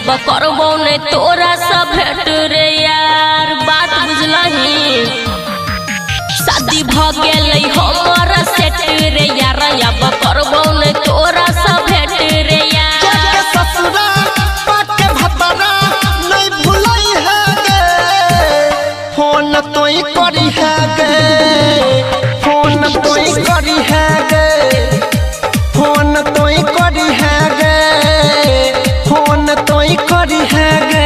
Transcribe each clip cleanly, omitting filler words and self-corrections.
अब करबो ने तोरा सब भेट रे यार, बात बुझलही। शादी भ गेलै हमर सेट रे यार, अब करबो ने तोरा सब भेट रे यार। ससुरा पाके भतरा नहीं भुलई है गे, फोन तोई करी है गे, फोन तोई करी है गे, फोन तोई करी है गे, फोन तोई करी है गे।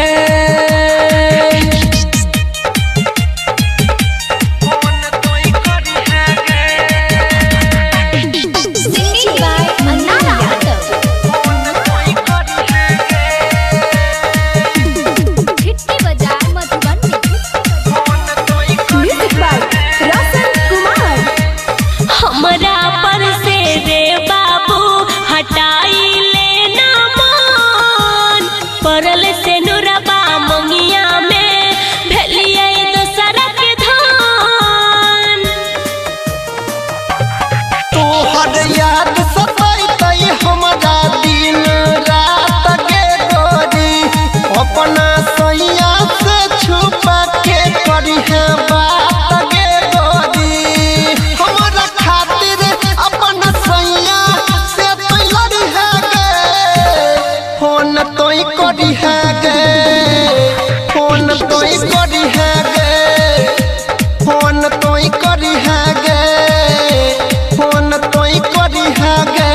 Singing by Anil Yadav. Bhitti Bazar Madhubani. Music by Roshan Kumar. हमरा पर से रे बाबू हटाई लेना मान, परल से नुरबा मंगिया में भेलिए दोसरा के धान। तोहर याद सतैतै हमरा दिन रात के गोरी, अपना सैया से छुपा के करी है बात गे गोरी। हमरा खातिर अपना सैया से तू लड़ी है गे, फोन तोई करी है गे, फोन तोई करी है गे, फोन तोई करी है गे, फोन तोई करी है गे।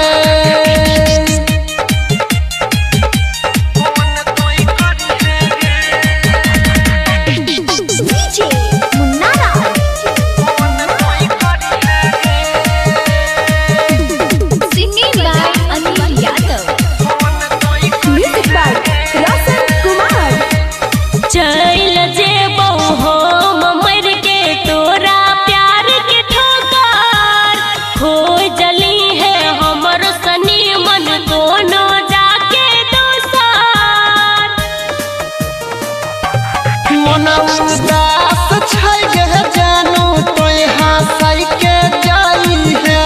DJ Munna Raj. Singing by Anil Yadav. Music by Roshan Kumar. चल जेबौ हम मर के तोरा प्यार के ठोकर, खोजली है हमर सनी मन कोनो जाके दोसर। मन उदास छै गे जानू तोय हंसै के जाई है,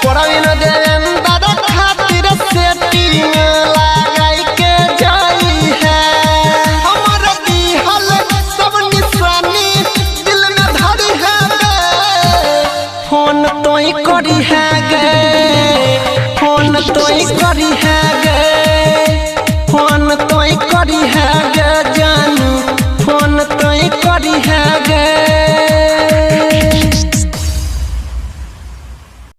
प्रवीण देवेंद्र खातिर सेटिंग लगाई के जाई है। हमर दिहल सब निशानी दिल में धरी है गे, फोन तोय करी है गे, फोन तोय करी है गे, फोन तोय करी है